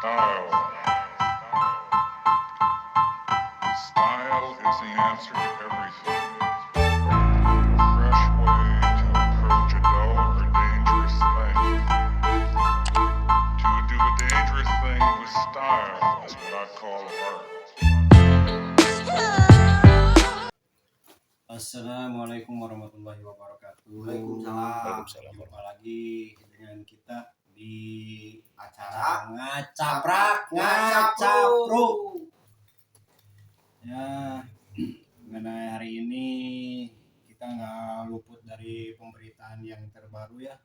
Style. Style is the answer to everything. A fresh way to approach a dull or dangerous thing. To do a dangerous thing with style is what I call art. Assalamualaikum warahmatullahi wabarakatuh. Waalaikumsalam. Waalaikumsalam. Jumpa lagi dengan kita di acara Ngacaprak Ngacapruk. Ya, mengenai hari ini kita nggak luput dari pemberitaan yang terbaru ya.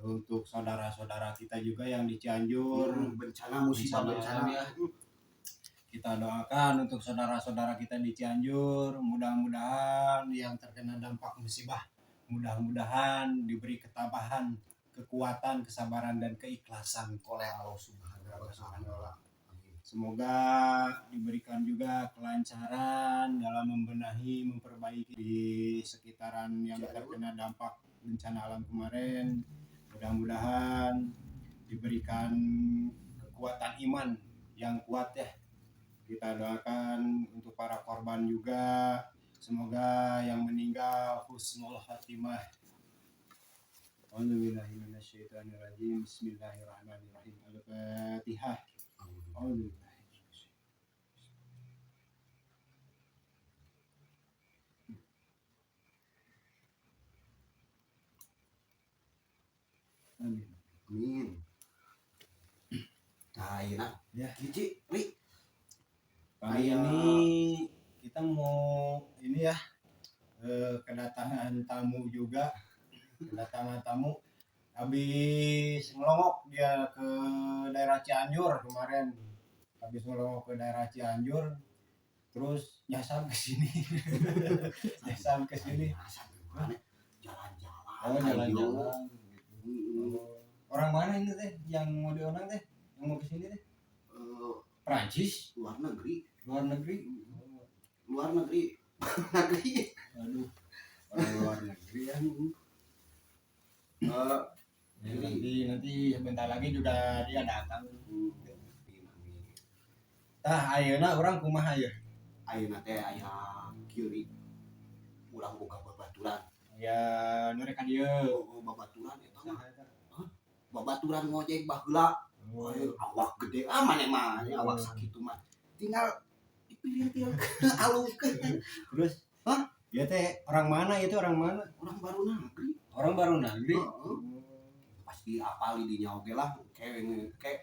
Untuk saudara-saudara kita juga yang di Cianjur, Bencana musibah Bencana bencana ya. Kita doakan untuk saudara-saudara kita di Cianjur, mudah-mudahan yang terkena dampak musibah, mudah-mudahan diberi ketabahan, kekuatan, kesabaran, dan keikhlasan oleh Allah Subhanahu wa taala. Semoga diberikan juga kelancaran dalam membenahi, memperbaiki di sekitaran yang Cianjur. Terkena dampak bencana alam kemarin. Mudah-mudahan diberikan kekuatan iman yang kuat ya. Kita doakan untuk para korban juga. Semoga yang meninggal husnul khatimah. A'udzubillahi minasyaitonirrajim. Bismillahirrahmanirrahim. Al-Fatihah. A'udzubillahi minasyaitonirrajim. Amin. Amin. Nah, iya nah. Ya. Cici, Ri. Kali Ayo. ini kita mau ini ya, kedatangan tamu juga, kedatangan tamu habis ngelongok dia ke daerah Cianjur kemarin, habis ngelongok ke daerah Cianjur terus nyasar ke sini, nyasar ke sini. Jalan-jalan. Oh, jalan-jalan gitu. Heeh. Orang mana ini teh yang mau diundang teh, yang mau ke sini teh? Prancis? Luar negeri. Luar negeri. Luar negeri. Negeri. Aduh, orang luar negeri ya. Ya, nanti nanti sebentar lagi juga dia datang. Tah, ayeuna urang kumaha ya? Ayeuna teh aya kiri. Urang boga babaturan. Ya, nu rek ka dieu. Oh, babaturan eta mah. Babaturan ngojek baheula. Oh, Ayo, awak gede ah maneh mah, ini awak sakitu mah. Tinggal dipirintil alungkeun. Terus? Hah? Dia teh orang mana itu, orang mana? Orang baru negeri. Orang baru negeri. Heeh. Pasti apali di oge lah, kayak kayak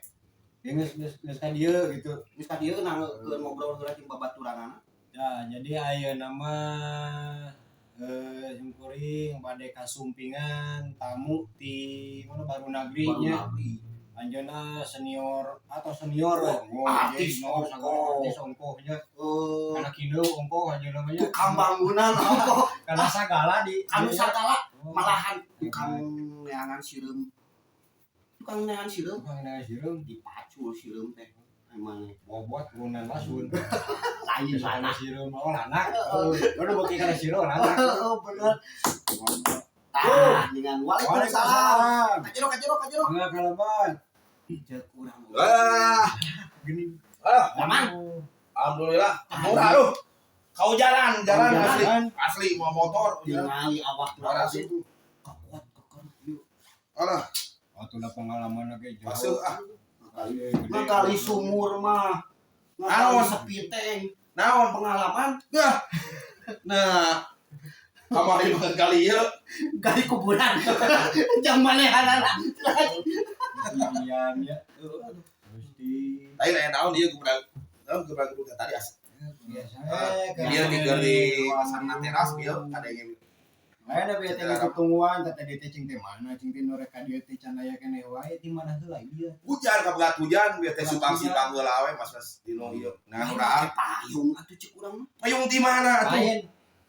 Ya geus geus geus ka dieu gitu. Geus ka dieu nah keur ngobrol heula jeung babaturanana. Ya, jadi ayeuna mah simkuring bade kasumpingan tamu ti mana, baru negeri Baru nya. negeri. Anjeunna senior atau senior Oh, artis ongkoh, ongkoh. artis ongkoh nya. Eh, Kana kieu ongkoh anjeunna mah nya. Tukang bangunan ongkoh, Kana sagala di anu sagala Oh, malahan tukang neangan sireum. Tukang neangan sireum tukang neangan sireum. Dipacul sireum teh. Emang Bobot turunan lasun. Lain kana lana. Sireum, oh lana. Oh, udah beuki kana sireum lana. Oh, bener. Tah, dengan waalaikumsalam. Kajero, kajero, kajero. Enggak kalaban. Cek urang. Wah, Gini. ah, Aman. alhamdulillah. Murah aduh. Kau jalan, jalan Kau asli. jalan. Asli mau motor. Jalan. Tingali awak Parah urang itu. Kekuat keker. Alah, Oh, tuh udah pengalaman lagi jauh. masuk ah. Ngali sumur mah. Ngali Naon? sepiteng. Naon? Pengalaman Nah. Nah. Kamari banget kali ya. gali kuburan. Jang manehanana. Iya, ya. Gusti. Tadi nanya naon dia gebrak. Naon gebrak gebrak tadi as. Biasa. Dia di pasar teras dia ada yang Lain tapi teh gitu tungguan teh tadi teh cing teh mana cing teh nu rek ka dieu teh can aya keneh wae, ti mana heula ieu. Hujan kabegat hujan biar teh supang-sipang heula we mas mas di nu ieu. Nah, urang Pakai payung atuh cek urang mah. Payung di mana atuh? Lain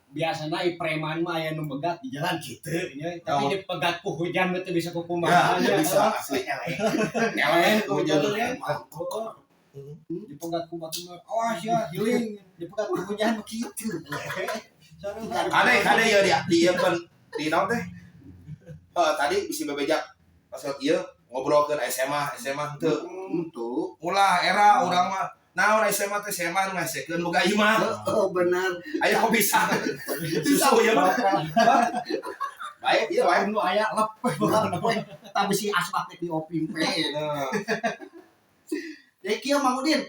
biasana i preman mah aya nu begat di jalan kitu nya, tapi Oh. dipegat ku hujan mah teu bisa kukumaha Ya, nya. bisa asli. Eleh hujan. Hujan. Dipegat ku batu mah awas ya healing, dipegat ku hujan mah kitu. Kade kade ya di ieu kan di naon teh? Eh, tadi bisi bebejak. Pas ieu ngobrolkeun SMA, SMA henteu. Untuk Ulah era urang mah naon SMA teh, SMA nu ngasekeun boga imah. Oh, benar. Aya kok bisa. Susu ieu mah. Baik, ieu baik. Nu aya lep. Tapi si asbak teh dioping pe. Nah, Jadi kieu, Mang Udin.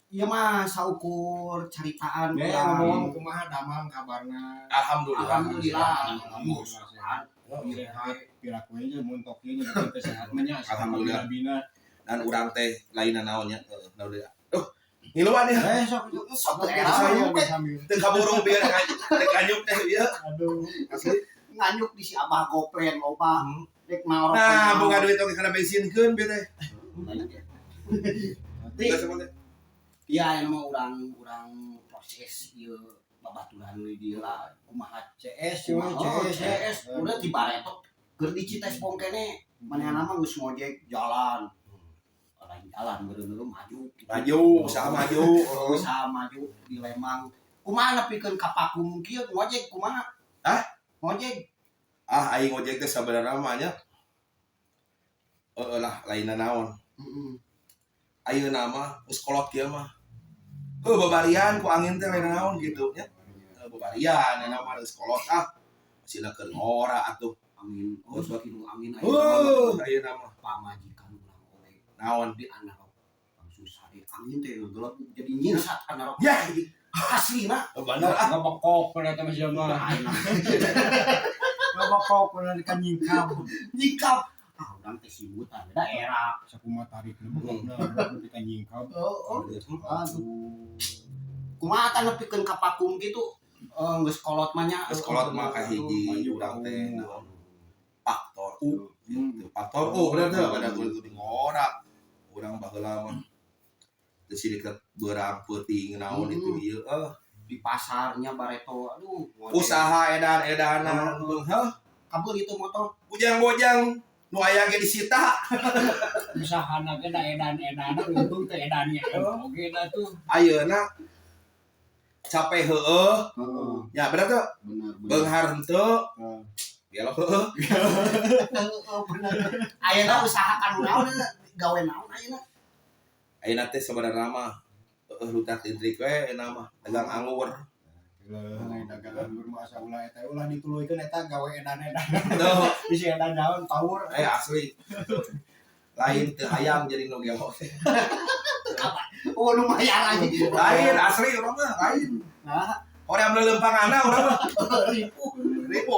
Ieu mah saukur caritaan Ya, urang. Ngomong kumaha damang kabarna? Alhamdulillah. Alhamdulillah. Alhamdulillah sehat. Sehat, piraku aja mun tok ieu nya teh sehat mah nya. Alhamdulillah. Bina. Dan urang teh lainna naonnya. Heeh, nah udah. Duh, ngiluan ya. Eh, sok. Sok Eh, era saya- we. Sambil. Teu kaburung bieu rek nganyuk teh ieu. Aduh. Asli. Nganyuk di si Abah Goplen loba. Rek maorok. Nah, boga duit oge kana bensinkeun bieu teh. Ri, Geus teh. iya, yang mah urang urang proses ieu babaturan we dieu lah, kumaha. CS cuy, kumaha, oh, CS. CS udah di bareto keur di Citespong kene, manehna mah geus ngojek jalan, lain jalan beureum maju gitu. Maju, usaha maju. Usaha maju di Lembang. Kumaha nepikeun ka Pakum kieu ngojek kumaha? Hah? Ngojek. Ah, aing ngojek teh sabenerna mah nya. Heeh lah, lainna naon. Ayeuna mah geus kolot kieu mah. Heuh, babarian ku angin teh, lain naon gitu nya. Heuh, babarian ayeuna mah geus kolot ah. Masih keur ngora atuh. Angin, oh, sakitu angin ayeuna. Heuh, ayeuna mah Pamajikan urang oge naon? Di analog langsung sare, angin teh ngegelap jadi nyirsat analog. Ya. Asli na. Bener ah. Ngebekok pada teh mah mah. Ayeuna Ngebekok pada kan nyingkap. Nyingkap ah, urang teh sibutan beda era. Sakumaha tarik nebekokna nepi ka nyingkap. Oh, Aduh. Kumaha tah nepikeun ka Pakum gitu? Eh, geus kolot mah nya. Geus kolot mah kahiji urang teh naon? Faktor U gitu. Faktor U bener teh, pada kudu ngora. Urang baheula mah teu sidik beurang peuting naon itu ieu eh. Di pasarnya bareto, aduh, ngojek. Usaha edan-edanan heuh. Kabel itu motor. Bujang-bujang nu aya ge disita. Usahana ge da edan-edan, untung teh edannya oge da tuh. Ayeuna capek heueuh. Heeh. Ya bener teu? Bener, bener. Beunghar henteu. Heeh. Gelo heueuh. Heeh, bener. Ayeuna usaha kan naon, gawe naon ayeuna? Ayeuna teh sebenarnya mah heueuh, lutak lintrik we ayeuna mah dagang anggur. Lain dagang anggur mah, asa ulah eta, ulah dituluykeun eta gawe edan-edan. Tuh, Bisi edan naon power. Eh, asli. Lain teu hayang jadi nu gelo teh. Oh, lumayan aja. Lain asli urang mah, lain. Nah, Hoream leuleumpanganna urang mah. ribu. Ribu.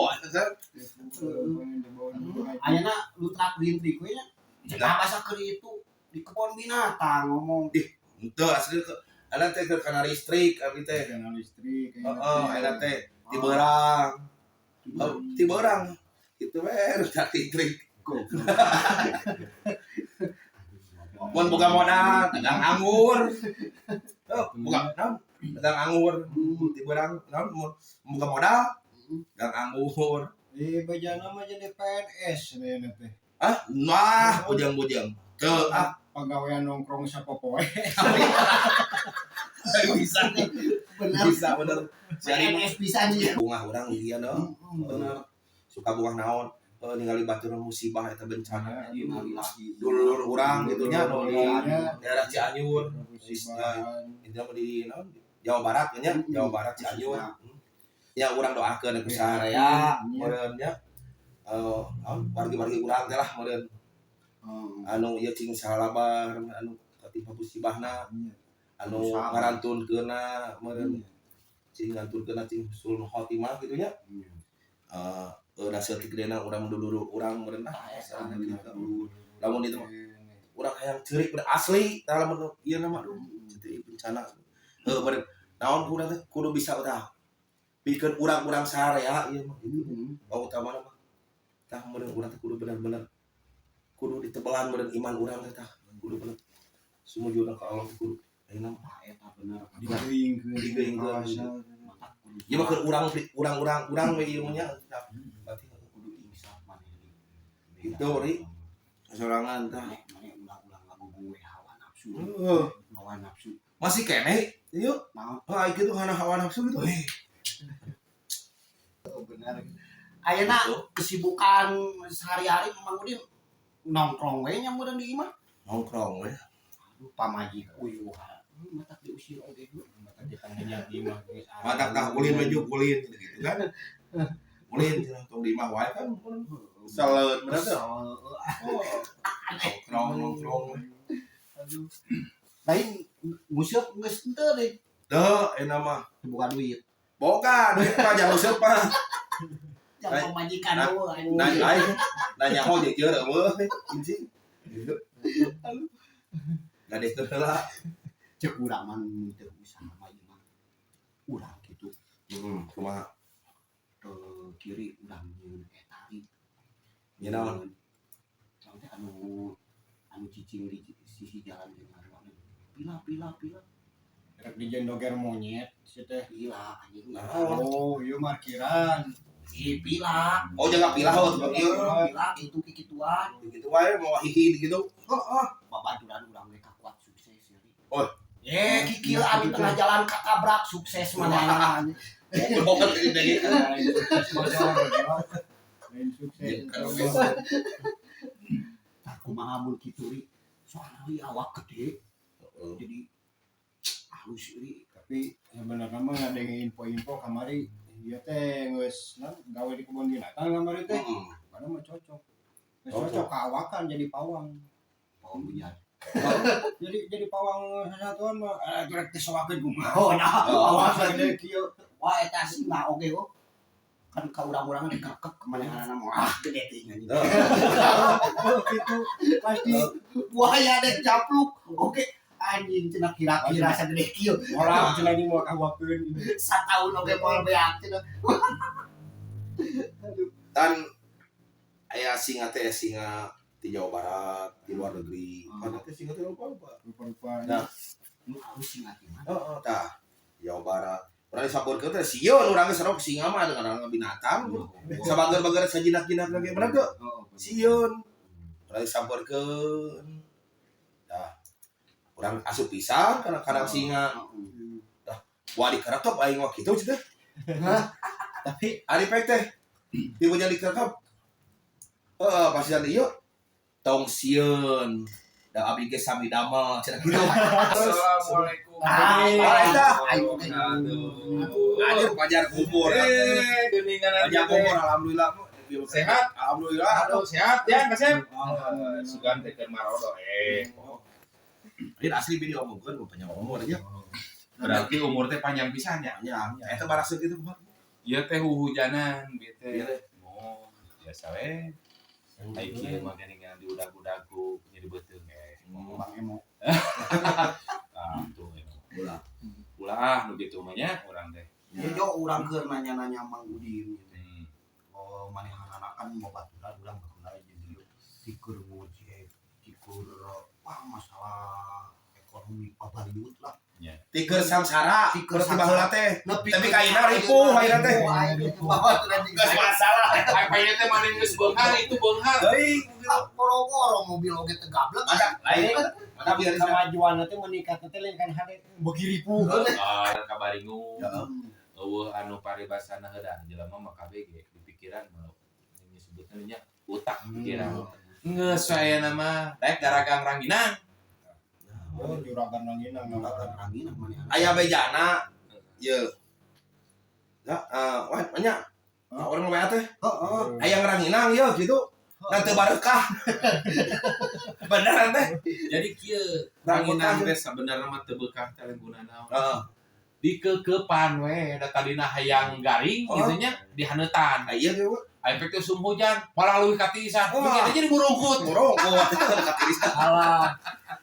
Ayeuna lutrak lintrik we nya. Cek bahasa keur itu di kebun binatang ngomong. Henteu asli ke ayeuna teh keur kana listrik abdi teh. Kana listrik. Heeh, ayeuna teh ti beurang. Oh, ti beurang. Kitu we lutak lintrik. Mun boga modal dagang anggur. Oh, boga naon? Dagang anggur ti beurang naon, mun boga modal dagang anggur. Eh, bejana mah jadi PNS ayeuna teh. Ah, nah, bujang-bujang. Teu ah, Pagawean nongkrong sapopoe. Bisa. Bener. Bisa bener. Si Ari mah PNS bisa nih. bungah urang ieu no. Bener. Suka bungah naon? Eh, ningali batur musibah eta bencana. Innalillahi. Dulur urang gitu nya nu di Dulurnya. daerah Cianjur. Musibahan. Intinya mah di naon? Jawa Barat nya, Jawa Barat Cianjur. Ya urang doakeun ku saraya meureun nya. Eh, naon wargi-wargi urang teh lah meureun anu ieu cing salabar anu katimpa musibahna, anu Sama. ngarantunkeunna meureun cing ngantunkeunna cing husnul khotimah gitu nya. Eh, da saeutik gedena urang dulur urang meureun ah gitu. Lamun itu mah urang hayang ceurik bener asli tah, lamun ieu mah aduh jadi bencana. Heuh, bener naon urang teh kudu bisa tah pikeun urang-urang sarea ieu mah gitu. Oh, utamana mah tah meureun urang teh kudu bener-bener kudu ditebelan meureun iman urang teh, tah kudu bener sumujudna ka Allah kudu ayeuna mah. Eta bener. Digeuingkeun. Digeuingkeun. Ieu mah keur urang urang urang urang we ieu mah nya. Tah, berarti Kudu insaf maneh. Gitu, Ri. Sorangan tah. Maneh maneh ulah-ulah lagu gue hawa nafsu. Heuh. Hawa nafsu. Masih keneh ieu. Naon? Ah, kitu kana hawa nafsu gitu. Eh, Bener. Ayeuna Gitu. kesibukan sehari-hari Mang Udin Nongkrong we nya meureun di imah. Nongkrong we. Aduh, pamajik uyuh. Matak diusir oge. Matak ditangnya di imah geus. Matak tah ulin maju ulin gitu kan. Ulin cenah tong di imah wae kan. Saleun bener teh. Oh. Nongkrong nongkrong we. Aduh. Lain nguseup geus henteu deh. Deuh, enak mah. Buka duit. Boga duit mah jangan useup mah. Jangan pamajikan eueuh anjing. Nanya aing, nanya ho jujur eueuh anjing. Gitu. Gade heula. Cek urang mah teu usaha mah ieu mah. Urang kitu. Heeh, kumaha? Ke kiri urang nyieun eta ri. Nyeun naon? Urang teh anu anu cicing di sisi jalan jeung ngaruangan. Pila pila pila. Rek dijieun doger monyet si teh. Pila anjing. Oh, ieu markiran. Ih, pila. Oh, jaga pilah oh tukang ieu. Pila gitu kikituan. Gitu wae mau hihi gitu. Heeh. Babaturan urang ge kakuat sukses ya. Oh. Eh, kikil di tengah jalan katabrak sukses mana. Boket gitu gitu. Lain sukses motor, lain sukses. Tah kumaha mun kitu ri. Soalna ieu awak gede. Jadi halus ri. Tapi sebenarnya mah ngadenge info-info kamari dia teh geus gawe di kebun binatang kamari teh. Karena mah cocok. Geus cocok kaawakan jadi pawang. Pawang hujan. Jadi pawang satuan mah rek disoakeun kumaha. Oh, nah, Awas gede kieu. Wah, eta singa oge oh. Kan ka urang-urang dikekek kemanehanana mah ah gede teuing anjing. Oh, gitu pasti Buaya deh capluk. Oke, anjing cenah kira-kira sagede kieu. Moal cenah ini moal kawakeun. Sataun oge moal beak cenah. Tan aya singa teh singa di Jawa Barat, di luar negeri. Kan teh singa teh rupa-rupa. Rupa-rupa. Nah. Nu halus singa teh mah. Heeh, tah. Jawa Barat. Urang disampeurkeun teh sieun urang geus serok singa mah dengan binatang. Sabager-bager sajinak-jinak lagi bener teu? Sieun. Urang disampeurkeun. Tah. Urang asup pisan kana kandang singa. Tah, wah dikerekep aing mah kitu cenah. Tapi Ari pek teh tibunya dikerekep. Heeh, pasian ieu tong sieun. Da abdi ge sami damel cenah kitu. Assalamualaikum. Ah, Aduh. Aduh. Anjir pajar kumpul. Geuningan Pajar kumpul alhamdulillah. Sehat? Alhamdulillah. Aduh, sehat ya, Kasep? Alhamdulillah. Sugan teh keur marodo eh. Ini asli video omongkeun panjang umur nya. Berarti umur teh panjang pisan nya. Nya, eta baraseuk kitu kumaha? Ieu teh huhujanan bieu teh. Iya teh. Oh, biasa we. Ai kieu mah geuningan diudag-udag ku nyeri beuteung eh. Bang Emo. Ah, tuh emo. Ulah. Ulah ah nu kitu mah nya urang teh. Ya jo urang keur nanya-nanya Mang Udin. Oh, manehanana kan babaturan urang baheula jadi tikur ngojek, tikur wah masalah ekonomi pabaliut lah. Tiker samsara, Tiker tiker baheula teh. Nepi Tapi ka ayeuna ripuh ayeuna teh. Babaturan jeung Geus masalah. Ai teh maneh geus beunghar itu beunghar. Teuing. Boro-boro mobil oge teu gablek. Mata lain. Mata biar kemajuan teh meningkat teh lain kan hade beuki ripuh. Ah, kabaringu. Heeh. Eueuh anu paribasana heudang jelema mah KBG di pikiran mah ini sebutna nya utak pikiran. Geus aya mah daek daragang ranginang. Oh, juragan ranginang. Juragan ranginang manehna. Aya bejana. Ye. Ya, wah banyak. Nah, orang WA teh. Heeh. Aya ranginang ye gitu. Nah teu barekah. Beneran teh. Jadi kieu ranginang teh sabenerna mah teu beukah teh lain guna naon. Heeh. Dikekepan we da tadina hayang garing Oh. gitu nya dihaneutan. Ah, iya gitu. Aya teh usum hujan malah leuwih katiisan. Wah. Bikin aja diburungkut. Ngorongkot katiisan. Alah.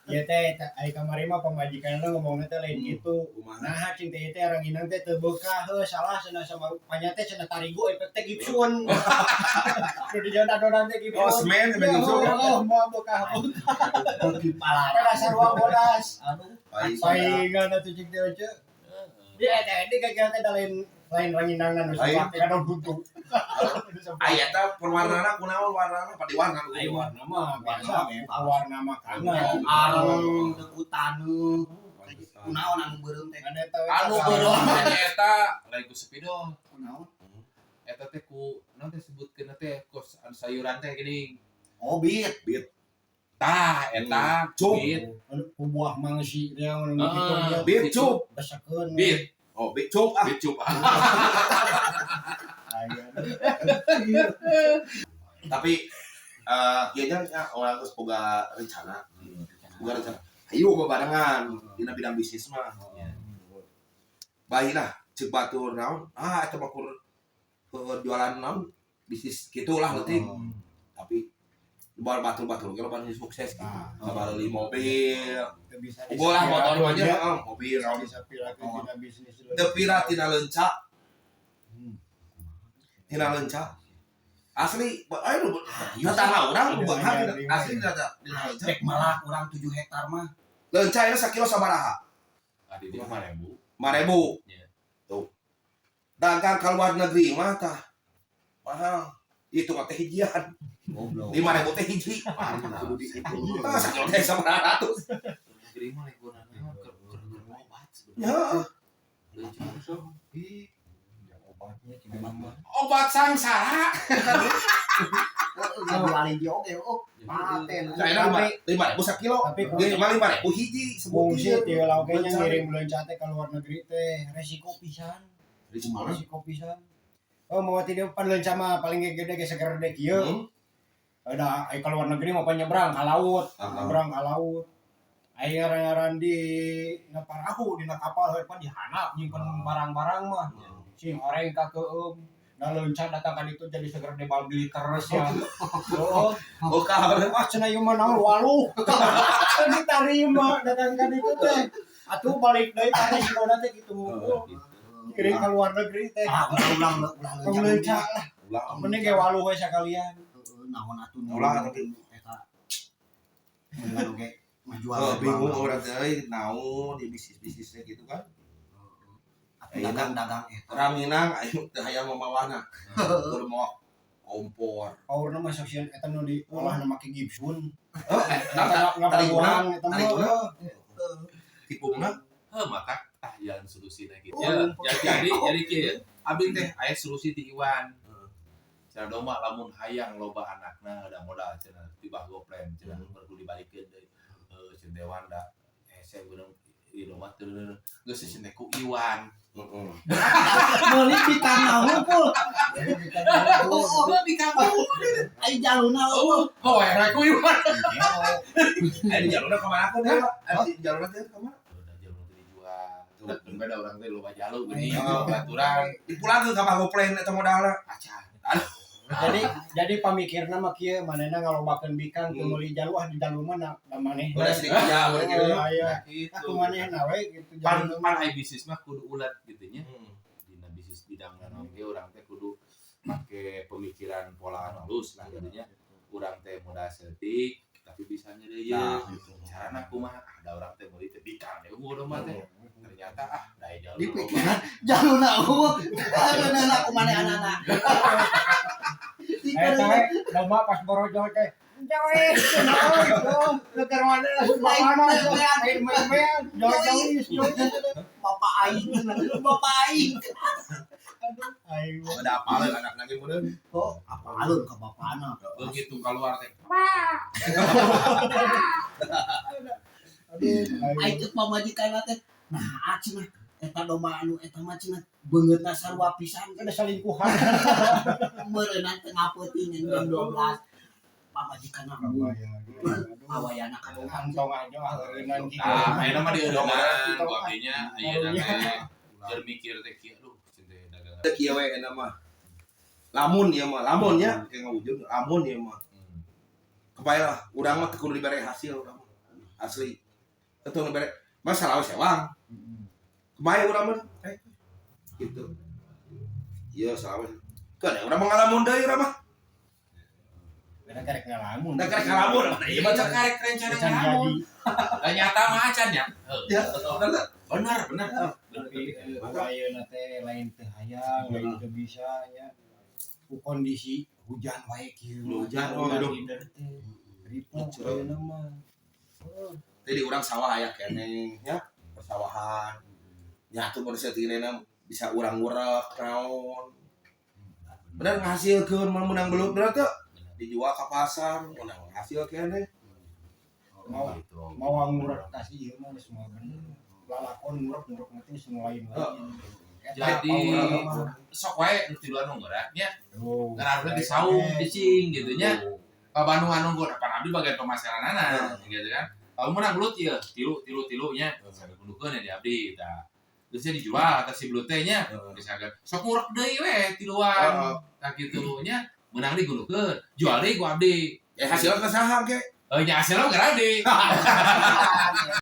Ieu teh ai kamari mah pamajikanna ngomongna teh lain gitu. Kumaha? Nah, cing teh teh ranginang teh teu beukah heuh salah cenah sama rupanya teh cenah tarigu efek teh gipsun. Nu di jalan adonan teh gipsun. Oh, semen semen gipsun. Oh, mau beukah. Beuki palara. Pada sarua bodas. Aduh. Paingan atuh cing teh aja. Dia teh di kagian teh lain lain ranginangan nu Lain. sampai kadang buntu. Aya teh perwarnana kunaon warnana padi warna. Ai warna mah biasa we, warna makanan. Areng deku taneuh. Kunaon anu beureum teh? Anu eta we Anu beureum teh eta lain ku spidol. Kunaon? Eta teh ku naon teh sebutkeun teh kos anu sayuran teh geuning. Oh, bit. Tah, eta Cup. Bit. Anu ku buah mangsi yang anu kitu Ah. dia Bit cup. besakeun. Bit. Oh, bit cup ah. Bit cup. Aya. Tapi ieu nya nya orang geus boga rencana. Boga rencana. Ayo babarengan dina bidang bisnis mah. Baik lah, ceuk batur naon? Ah, eta mah kur jualan naon? Bisnis gitulah leutik. Tapi bawa batur-batur kalau pan sukses gitu. Ah. Beli mobil. Teu bisa Unggul lah motor mah nya, nya. heeh, mobil naon. Disapirakeun tina bisnis. Teu pira tina leunca. Tina leunca. Asli, ayo tetangga urang beunghar asli tina tina leunca. Rek malah urang 7 hektar mah. Leunca ini sakilo sabaraha? Ah, di dia 5.000. 5.000. Iya. Tuh. Dagang ka luar negeri mah tah mahal. Itu mah teh hijian. Goblok. 5.000 teh hiji. Kudu dihitung. Tah sakilo teh sabaraha ratus. Negeri mah lagi gunana keur keur obat. Ya. Ih, Obatnya tiga mah. obat sangsara. Ngajualin di oge oh. Paten. Saya 5.000 sakilo. Tapi Dia mah 5.000 hiji fungsi sebutir. tieu lauknya Leunca. ngirim leunca teh ka luar negeri teh resiko pisan. Resiko pisan. Oh, mau tidak pan leunca mah paling gede ge segede kieu. Ada ai ka luar negeri mah pan nyebrang ka laut, nyebrang ka laut. Ai ngaran-ngaran di na parahu dina kapal heuh pan dihanap nyimpen barang-barang mah. Sing horeng ka keueum. Nah leunca datang ka ditu jadi segede bal glitters ya. Oh, Oh, ka wah cenah ieu mah naon waluh. Teu ditarima datang ka ditu teh. Atuh balik deui ka resikona teh kitu. Kirim ke luar negeri teh. Ah, ulah ulah ulah Tong leunca lah. Ulah. Mending ge waluh we sakalian. Heeh, naon atuh Ulah, tapi- eta. Mendingan oge ngajual. Oh, bingung orang teh euy, naon di bisnis-bisnisnya gitu kan. Atuh dagang-dagang eta. Orang Minang ayo teu hayang mamawana. Kudu mawa kompor. Powerna mah sok sieun eta nu diolah na make gipsun. Oh, Eta ngapaluan eta mah. tariguna. Tipungna. Heuh, maka tah jalan solusina gitu. Ya, jadi kieu. Abi teh aya solusi ti Iwan. Cenah domba lamun hayang loba anakna ada modal cenah tiba goplen cenah kudu dibalikeun deui. Heuh, cenah teh Wanda. Hese beunang ieu domba teu geus cenah ku Iwan. Heeh. Meuli di tanah hungkul. Oh, di kampung. Ai jaluna Oh, oh, era ku Iwan. Eh di jalurna ka mana teh? Eh di jalurna teh ka mana? Udah jalur teh dijual. Dan beda orang teh loba jalu geuning Oh. baturan Dipulangkeun ka Bah Goplen eta modalna. acan. Jadi pamikirna mah kieu manehna ngalobakeun bikang teu meuli jalu ah di jalu mah da manehna. Udah sedikit ya, udah gitu. Oh, aya. Gitu. Aku manehna we gitu Pan jalu. pan ai bisnis mah kudu ulet gitu nya. Dina bisnis bidang naon ge urang teh kudu make pemikiran pola anu halus lah gitu nya. Urang teh modal saeutik tapi bisa nyeri Nah, carana kumaha ada orang teh meuli teh bikang deh unggul domba teh. Ternyata ah da jalu. Di pikiran jaluna hungkul. Jaluna aku maneh anak-anak. Eta we domba pas borojol teh. Jois, naon, leker mana langsung mana, lain main-main, jois, jois. Bapak aing, bapak aing. Ayo. Ada apaleun anakna ge meureun. Oh, apa alun ke bapana? Begitu keluar teh. Aduh, ayo. Aing cek pamajikan teh. Nah, cenah eta domba anu eta mah cenah beungeutna sarua pisan Ada selingkuhan. meureunna tengah peuting jam 12. Pamajikan aku awayana ka domba. Kantong aja ah eureunnan kieu. Nah, ayeuna mah dieureunnan ku abdinya ayeuna teh keur mikir teh kieu aduh teh dagangan. Teu kieu we eta mah. Lamun ieu mah, lamun nya kayak ngawujud lamun ieu mah. Kebayang lah, urang mah teu kudu dibere hasil urang mah. Asli. Teu kudu dibere masalah we sewang. Kemarin urang mah gitu. Iya, salah we. Kan urang mah ngalamun deui urang mah. Karena karek ngalamun. Da karek ngalamun, ieu mah Baca karek rencana Can ngalamun. jadi. Lah nyata mah acan ya. Ya, bener. Benar, benar. Tapi ayeuna teh lain teu hayang, lain teu bisa nya. Ku kondisi hujan wae kieu. Hujan, oh, aduh. Hider teh. Ripuh ayeuna mah. Jadi urang sawah aya keneh nya, persawahan. Nya atuh mun saeutikna bisa urang ngurek naon. Bener ngahasilkeun mun meunang belut bener teu? Dijual ke pasar, menang hasil keneh. Mau Gitu. mau ngurek kasih ieu mah geus moal bener. Lalakon ngurek ngurek nanti semua lain lain. Jadi sok wae nu tiluan nu ngeurak nya. Oh. Ngan harusna disaung cicing gitu nya. Ka Bandung anu ngeurak pan abdi bagian pemasaranana gitu kan. Kalau menang belut ieu tilu tilu tilu nya sampai gundukeun ya di abdi tah. Terus dijual atas si belut teh nya. Misalkan sok ngurek deui we tiluan. Tah kitu nya menang di gundukeun, jual deui ku abdi. Ya hasilnya ke saha ke? Eh nya hasilna mah abdi.